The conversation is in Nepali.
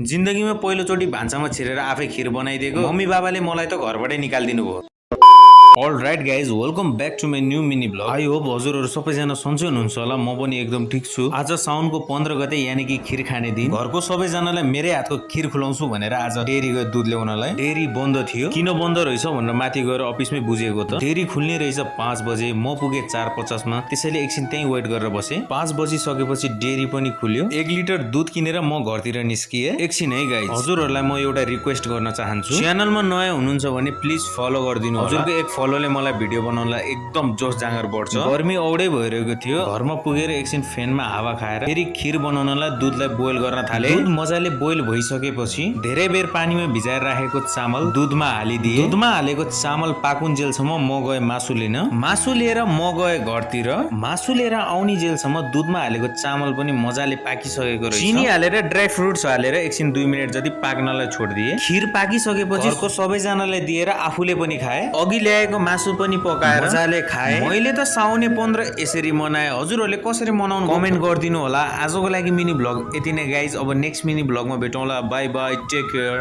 जिन्दगीमा पहिलोचोटि भान्सामा छिरेर आफै खिर बनाइदिएको मम्मी बाबाले मलाई त घरबाटै निकालिदिनु भयो। All right guys, welcome back to my new mini vlog. I hope हजुरहरु सबैजना सन्चै हुनुहुन्छ होला। म पनि एकदम ठीक छु। आज साउनको 15 गते यानी कि खिर खाने दिन। घरको सबैजनालाई मेरै हातको खिर खुलाउँछु भनेर आज डेरी गए दुध ल्याउनलाई। डेरी बन्द थियो। किन बन्द रहेछ भनेर माथि गएर अफिसमै बुझेको त। डेरी खुल्ने रहेछ 5 बजे, म पुगे 4:50 मा। त्यसैले एकछिन त्यही वेट गरेर बसे। 5 बजी सकेपछि डेरी पनि खुल्यो। 1 लिटर दुध किनेर म घरतिर निस्किए। एकछिन है गाइस, हजुरहरुलाई म एउटा रिक्वेस्ट गर्न चाहन्छु। च्यानलमा नयाँ हुनुहुन्छ भने प्लिज फलो गरिदिनु होला। हजुरको एक फलोले मलाई भिडियो बनाउनलाई एकदम जोश जाँगर बढ्छ। गर्मी औडै भइरहेको थियो। घरमा पुगेर एकछिन फ्यानमा हावा खाएर फेरि खिर बनाउनलाई दुधलाई बोइल गर्न थाले। दुध मजाले बोइल भइसकेपछि धेरै बेर पानीमा भिजाएर राखेको चामल दुधमा हालिदिए। दुधमा हालेको चामल पाकुन्जेलसम्म म गए मासु लिन। मासु लिएर म गए घरतिर। मासु लिएर आउनी जेलसम्म दुधमा हालेको चामल पनि मजाले पाकिसकेको रहेछ। चिनी हालेर ड्राई फ्रुट्स हालेर एकछिन 2 मिनेट जति पाक्नलाई छोडिदिए। खिर पाकिसकेपछि घरको सबैजनालाई दिएर आफूले पनि खाए। अघि ल्याएको मासु पनि पकाएर मजाले खाए। मैले त साउने 15 यसरी मनाए। हजुरहरुले कसरी मनाउनु कमेन्ट गरिदिनु होला। आजको लागि मिनी भ्लग यति नै गाइज। अब नेक्स्ट मिनी भ्लगमा भेटौँला। Bye bye, take care.